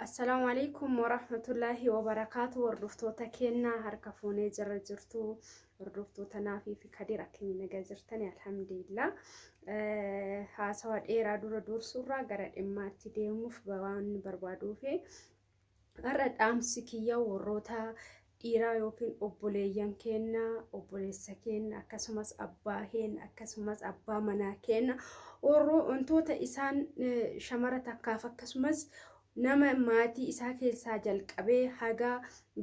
Assalaamu alaikum warahmatullaahi wabarakaatu. Hordoftoota kennaa harka fuunee jira jirtu, hordoftoota Naafii fi Kadir, akkamiin nagaa jirtani? Alhamdulillah. Haasawa dheeraa dura dursurraa gara dhimmaatti deemuuf waan barbaaduufi har'a dhaamsi kiyya warroota dhiiraa yookiin obboleeyyan keenya, obboleessa keenya, akkasumas abbaa keenya, akkasumas abbaa manaa keenya, wantoota isaan shamara takkaaf akkasumas nama maatii isaa keessaa jalqabee haga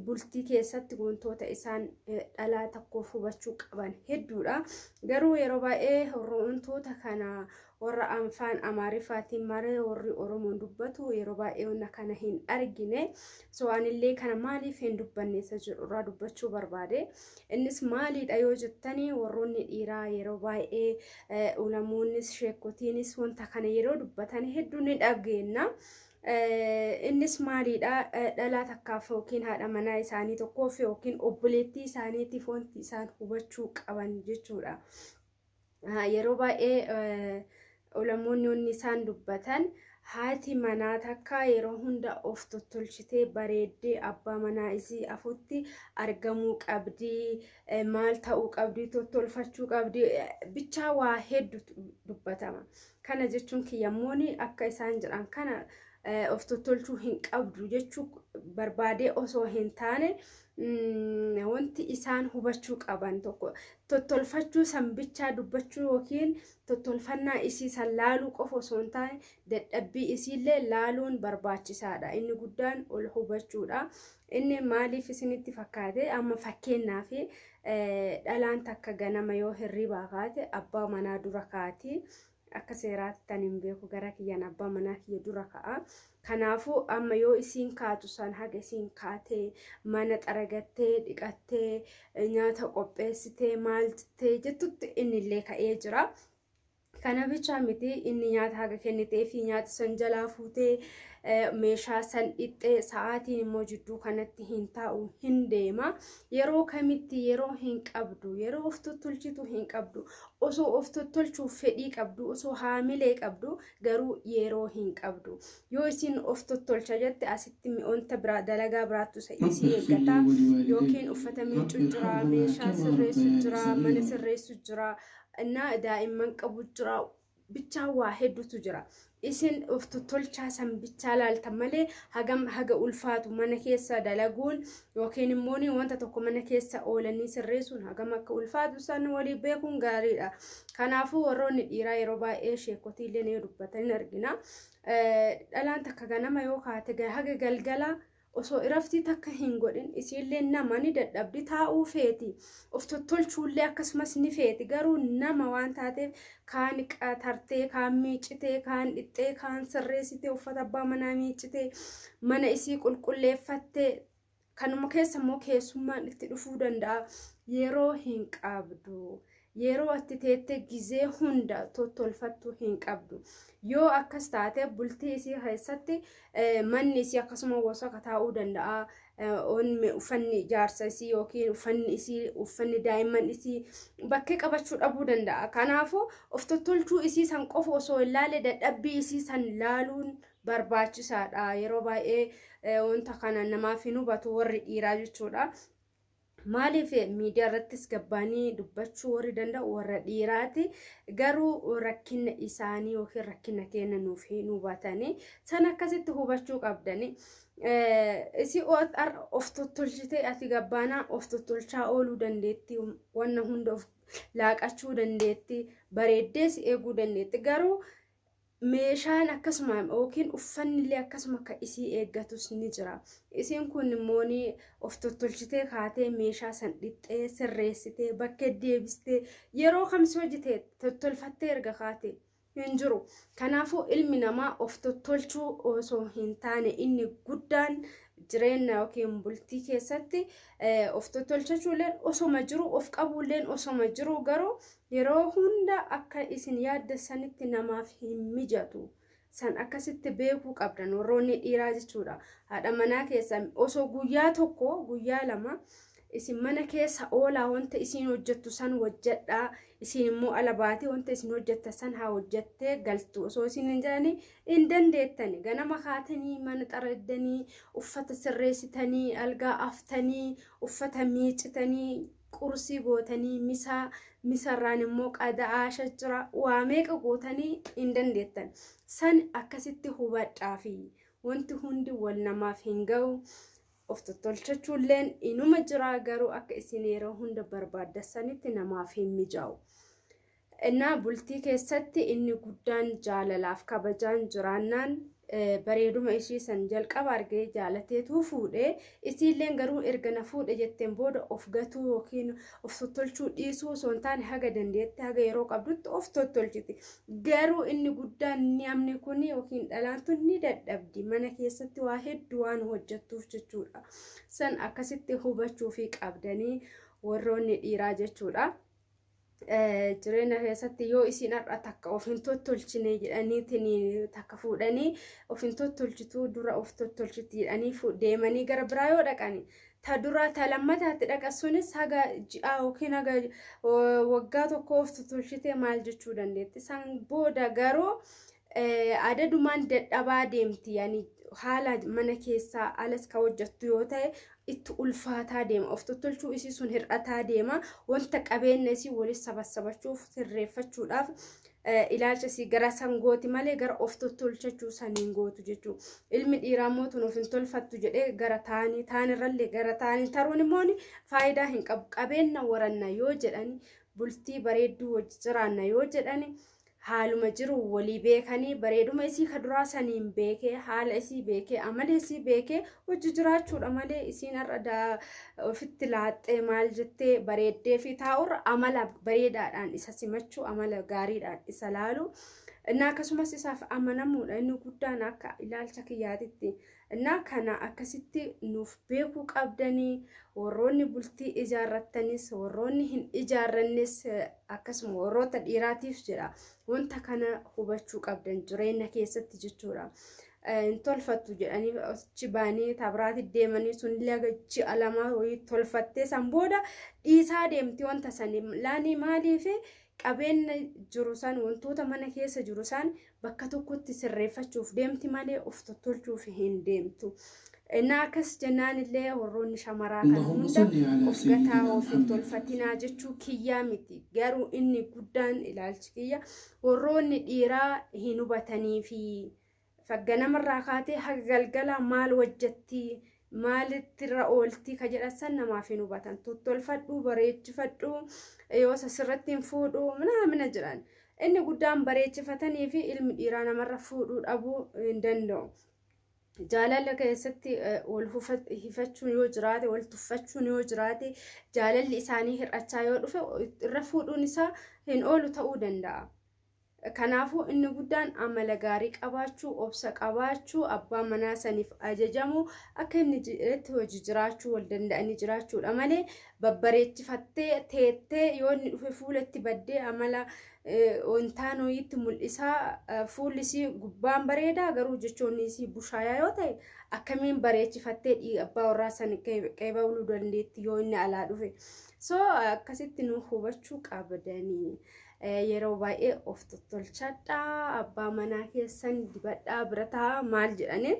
bultii keessatti wantoota isaan dhalaa tokkoof hubachuu qaban hedduudha. Garuu yeroo baay'ee wantoota kana warra afaan Amaariffaatiin maree warri Oromoon dubbatu yeroo baay'ee wanna kana hin argine. So anillee kana maaliif hin dubbanne isa jedhurraa dubbachuu barbaade. Innis maaliidha yoo jettanii, warroonni dhiiraa yeroo baay'ee ulamoonnis sheekotiinis wanta kana yeroo dubbatan hedduu ni dhageenya. Innis maaliidha? Dhalaa takkaaf yookiin haadha manaa isaanii tokkoof yookiin obboleettii isaaniitiif wanti isaan hubachuu qaban jechuudha. Yeroo baay'ee ulamoonni wanni isaan dubbatan, haati manaa takka yeroo hunda of tottolchitee bareeddee abbaa manaa isii afutti argamuu qabdi, maal ta'uu qabdi, tottolfachuu qabdi, bichaa waa hedduu dubbatama. Kana jechuun kiyyammooni akka isaan jedhan kana of tottolchuu hin qabdu jechuu barbaadee osoo hin taane, wanti isaan hubachuu qaban tokko tottolfachuu san bichaa dubbachuu yookiin tottolfannaa isii san laaluu qofa osoo hin taane, dadhabbii isiillee laaluun barbaachisaadha. Inni guddaan ol hubachuudha. Inni maaliif isinitti fakkaate? Amma fakkeenyaaf dhalaan takka ganama yoo hirribaa kaate abbaa manaa dura kaati. Akka seeraatti tan hin beeku, gara kiyyaan abbaa manaa kiyya dura ka'a. Kanaafuu amma yoo isiin kaatu san haga isiin kaatee mana xaragattee, dhiqattee, nyaata qopheessitee, maal jettee jettutti innillee ka'ee jira. Kana bichaa miti, inni nyaata haga kennitee fi nyaata san jalaa fuutee, meeshaa san dhixxee, sa'aatiin immoo jidduu kanatti hin taa'u, hin deema. Yeroo kamitti yeroo hin qabdu, yeroo of tottolchitu hin qabdu. Osoo of tottolchuuf fedhii qabdu, osoo haamilee qabdu, garuu yeroo hin qabdu. Yoo isin of tottolcha jette asitti wanta biraa dalagaa biraattu isii eeggata, yookiin uffata miicuu jira, meeshaa sirreessu jira, mana sirreessu jira, innaa daa'imman qabu jira, bichaa waa hedduutu jira. Isin of tottolchaa san bichaa laaltan malee hagam haga ulfaatu mana keessa dalaguun yookiin immoo wanta tokko mana keessa oolanii sirreessuun hagam akka ulfaatu san walii beekuun gaariidha. Kanaafuu warroonni dhiiraa yeroo baay'ee sheekotiillee ni dubbatan argina. Dhalaan takka ganama yoo kaate haga galgala osoo iraftii takka hin godhin, isiillee nama ni dadhabdi, taa'uu feeti, of tottolchuullee akkasumas ni feeti. Garuu nama waan taateef kaan qatartee, kaan miicitee, kaan dhixxee, kaan sirreessitee, uffata abbaa manaa miicitee, mana isii qulqulleeffattee, kanuma keessa immoo keessummaan itti dhufuu danda'a. Yeroo hin qabdu. Yeroo atti teettee gizee hunda tottolfattu hin qabdu. Yoo akkas taate bultii isii keessatti manni isii akkasuma wasaka taa'uu danda'a. Uffanni ijaarsa isii yookiin uffanni isii, uffanni daa'imman isii bakkee qabachuu dhabuu danda'a. Kanaafuu of tottolchuu isii san qofa osoo hin laalle dadhabbii isii san laaluun barbaachisaadha. Yeroo baay'ee wanta kana namaaf hin hubatu warri dhiiraa jechuudha. Maaliif miidiyaa irrattis gabbaanii dubbachuu warri danda'u warra dhiiraati. Garuu rakkina isaanii yookiin rakkina keenya nuuf hin hubatanii san akkasitti hubachuu qabdani. Isi of tottolchitee ati gabbaanaa of tottolchaa ooluu dandeetti, wanna hunda of laaqachuu dandeetti, bareeddees eeguu dandeetti. Garuu meeshaan akkasuma yookiin uffanni illee akkasuma akka isii eeggatus ni jira. Isiin kun immoo of tottolchitee kaatee meeshaa san dhixxee, sirreessitee, bakkee deebistee yeroo kamsi hojjete tottolfattee erga kaate hin jiru. Kanaafuu ilmi namaa of tottolchuu osoo hin taane, inni guddaan jireenya yookiin bultii keessatti of tottolchachuulleen osoma jiru, of qabuulleen osoma jiru, garuu yeroo hunda akka isin yaadda sanitti namaaf hin mijatu. San akkasitti beekuu qabdan warroonni dhiiraa jechuudha. Haadha manaa keessa osoo guyyaa tokko guyyaa lama Isin mana keessa oolaa wanta isin hojjettu san hojjedhaa, isin immoo ala baatee wanta isin hojjetta san haa hojjettee galtu osoo isin hin jedhanii hin dandeettani. Ganama kaatanii mana xaraddanii, uffata sirreessitanii, algaa aftanii, uffata miicitanii, qursii gootanii, misaa misarraan immoo qada'aa shajjira waa meeqa gootanii hin dandeettan. San akkasitti hubadhaafi wanti hundi wal namaaf hin ga'u. Of tottolchachuulleen inuma jira, garuu akka isin yeroo hunda barbaaddassanitti namaaf hin mijaa'u. Innaa bultii keessatti inni guddaan jaalalaaf kabajaan jiraannaan, bareeduma ishii san jalqaba argee jaalateetu fuudhee, isiilleen garuu erga na fuudhe jetteen booda of gatuu yookiin of tottolchuu dhiisuu osoo hin taane, haga dandeette haga yeroo qabdutti of tottolchiti. Garuu inni guddaan namni kun yookiin dhalaan tun ni dadhabdi, mana keessatti waa hedduu waan hojjettuuf jechuudha. San akkasitti hubachuu fi qabdanii warroonni dhiiraa jechuudha. Jireenya keessatti yoo isin har'a takka of hin tottolchine jedhaniitiin takka fuudhanii, of hin tottolchituu dura of tottolchiti jedhanii deemanii gara biraa yoo dhaqani, ta dura ta lammataatti dhaqa sunis haga ji'aa yookiin haga waggaa tokko of tottolchitee maal jechuu dandeetti. San booda garuu adadumaan dadhabaa deemti, yani haala mana keessaa alas ka hojjettu yoo ta'e itti ulfaataa deema, of tottolchuu isii sun hir'ataa deema. Wanta qabeenya isii walis sabassabachuuf sirreeffachuudhaaf ilaalcha isii gara san gooti malee gara of tottolchachuu saniin gootu jechuudha. Ilmi dhiiraa immoo tun of hin tolfattu jedhee gara taanii taanirrallee gara taanii taruun immoo faayidaa hin qabu. Qabeenya waranna yoo jedhani, bultii bareedduu wajji jiraanna yoo jedhani, haaluma jiru walii beekanii, bareeduma isii ka duraa saniin beekee, haala isii beekee, amala isii beekee hojii jiraachuudha malee, isiin har'a ofitti laaxxee maal jettee bareeddee fi taa'urra amala bareedaadhaan isa simachuu, amala gaariidhaan isa laalu, innaa akkasumas isaaf amanamuudha inni guddaan akka ilaalcha kiyyaatitti. Innaa kana akkasitti nuuf beekuu qabdanii warroonni bultii ijaarrattanis, warroonni hin ijaarrannes akkasuma warroota dhiiraatiif jedha, wanta kana hubachuu qabdan jireenya keessatti jechuudha. Hin tolfattu jedhanii achi baanii tabiraatti deemanii, sunillee haga ji'a 2 wayii tolfattee san booda dhiisaa deemti wanta sanii laanii. Maaliif? Qabeenya jiru san, wantoota mana keessa jiru san bakka tokkotti sirreeffachuuf deemti malee of tottolchuuf hin deemtu. Innaa akkas jennaan illee warroonni shamaraa kana اللهم hunda صل على of gataa سيدنا of hin محمد. tolfatinaa jechuu kiyyaa miti. Garuu inni guddaan ilaalchi kiyya warroonni dhiiraa hin hubatanii fi fagganamarraa kaatee haga galgalaa maal hojjetti, maalitti irra ooltii ka jedhan san namaaf hin hubatan. Tottolfadhu, bareechifadhu, yoo sirratti hin fuudhu mina jedhan. Inni guddaan bareechifatanii fi ilmi dhiiraa namarra fuudhuu dhabuu hin danda'u. Jaalala keessatti wal hifachuun yoo jiraate, wal tuffachuun yoo jiraate, jaalalli isaanii hir'achaa yoo dhufe, irra fuudhuun isaa hin oolu ta'uu danda'a. Kanaafuu inni guddaan amala gaarii qabaachuu, obsa qabaachuu, abbaa manaa saniif ajajamu, akka inni jedhetti hojii jiraachuu, wal danda'anii jiraachuudha malee, babbareechifattee teettee yoo inni dhufe fuulatti baddee amala wantaan wayiitti mul'isaa, fuulli isii gubbaan bareedaa garuu jechoonni isii bushaayaa yoo ta'e, akkamiin bareechifattee abbaa warraa san qeebaluu dandeetti yoo inni alaa dhufe? So akkasitti nu hubachuu qabdanii. Yeroo baay'ee of tottolchadhaa, abbaa manaa keessan dibadhaa, bira taa'aa maal jedhanii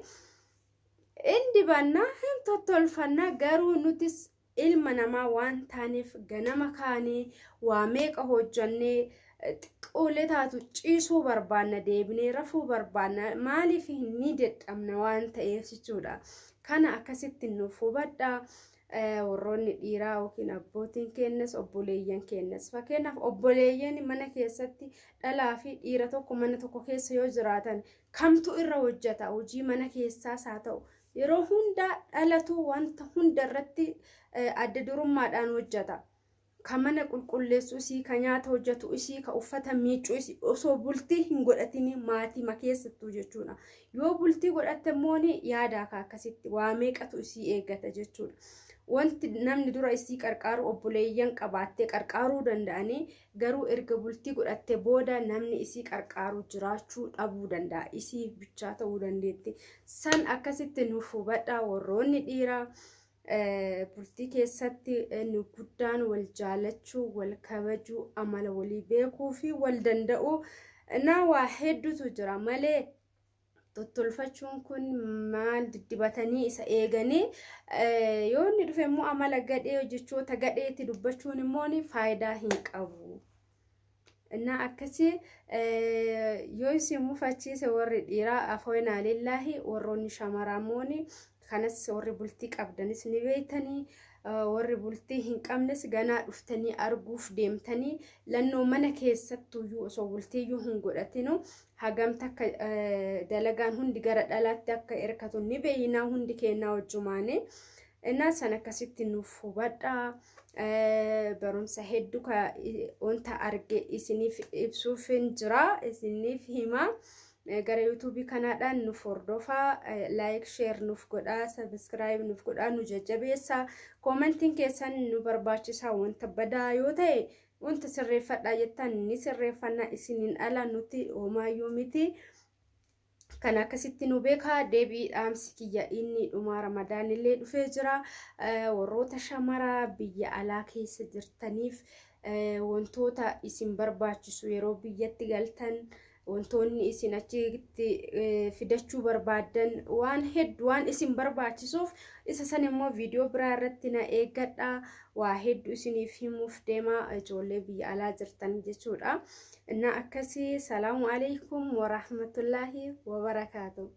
in dibannaa, hin tottolfannaa, garuu nutis ilma namaa waan taaneef ganama kaanee waa meeqa hojjannee xiqqoolee taatu ciisuu barbaanna, deebinee rafuu barbaanna. Maaliif? Ni dadhabna waan ta'eef jechuudha. Kana akkasitti nuuf hubadhaa. Warroonni dhiiraa yookiin abbootiin keenyas, obboleeyyan keenyas, fakkeenyaaf obboleeyyan mana keessatti dhalaa fi dhiira tokko mana tokko keessa yoo jiraatan, kamtu irra hojjeta? Hojii mana keessaas haa ta'u, yeroo hunda dhalatu wanta hunda irratti adda durummaadhaan hojjeta. Ka mana qulqulleessu isii, ka nyaata hojjetu isii, ka uffata miiccu isii, osoo bultii hin godhatin maatii ma keessattuu jechuudha. Yoo bultii godhatte immoo yaadaa ka akkasitti waa meeqatu isii eeggata jechuudha. Wanti namni dura isii qarqaaru obboleeyyan qabaattee qarqaaruu danda'anii, garuu erga bultii godhatte booda namni isii qarqaaru jiraachuu dhabuu danda'a. Isii bichaa ta'uu dandeetti. San akkasitti nuuf hubadhaa warroonni dhiiraa. Bultii keessatti inni guddaan wal jaalachuu, wal kabajuu, amala walii beekuu fi wal danda'uu na waa hedduutu jira malee tottolfachuun kun maal diddibatanii isa eeganii yoo inni dhufe immoo amala gadhee jechoota gadheetti dubbachuun immoo faayidaa hin qabu. Innaa akkasii yoo isin mufachiise warri dhiiraa afooyinaa lillaahi, warroonni shamaramooni kanas warri bultii qabdanis ni beektanii, warri bultii hin qabnes ganaa dhuftanii arguuf deemtanii lannoo mana keessattuyyuu osoo bultiiyyuu hin godhatinu hagamta akka dalagaan hundi gara dhalaatti akka hirkatu ni beeynaa hundi kennaa wajjumaanii. Innaa san akkasitti nuuf hubadhaa. Barumsa hedduu wanta arge isiniif ibsuuf hin jira, isiniif hima. Gara yuutuubii kanaadhaan nuuf hordofaa, laayik, sheer nuuf godhaa, sabiskiraayib nuuf godhaa, nu jajjabeessaa. Koomentiin keessan nu barbaachisaa, wanta badaa yoo ta'e wanta sirreeffadhaa jettan ni sirreeffannaa, isiniin ala nuti homaayyuu miti. Kan akkasitti nu beekaa. Deebii dhaamsi kiyya inni dhumaa Ramadaan illee dhufee jira. Warroota shamaraa biyya alaa keessa jirtaniif wantoota isin barbaachisu yeroo biyyatti galtan wantoonni isin achitti fidachuu barbaaddan waan hedduu waan isin barbaachisuuf isa san immoo viidiyoo biraa irratti na eeggadha. Waa hedduu isiniif himuuf deema ijoollee biyya alaa jirtan jechuudha. Innaa akkasii, salaamu alaikum warahmatullaahi wabarakaatu.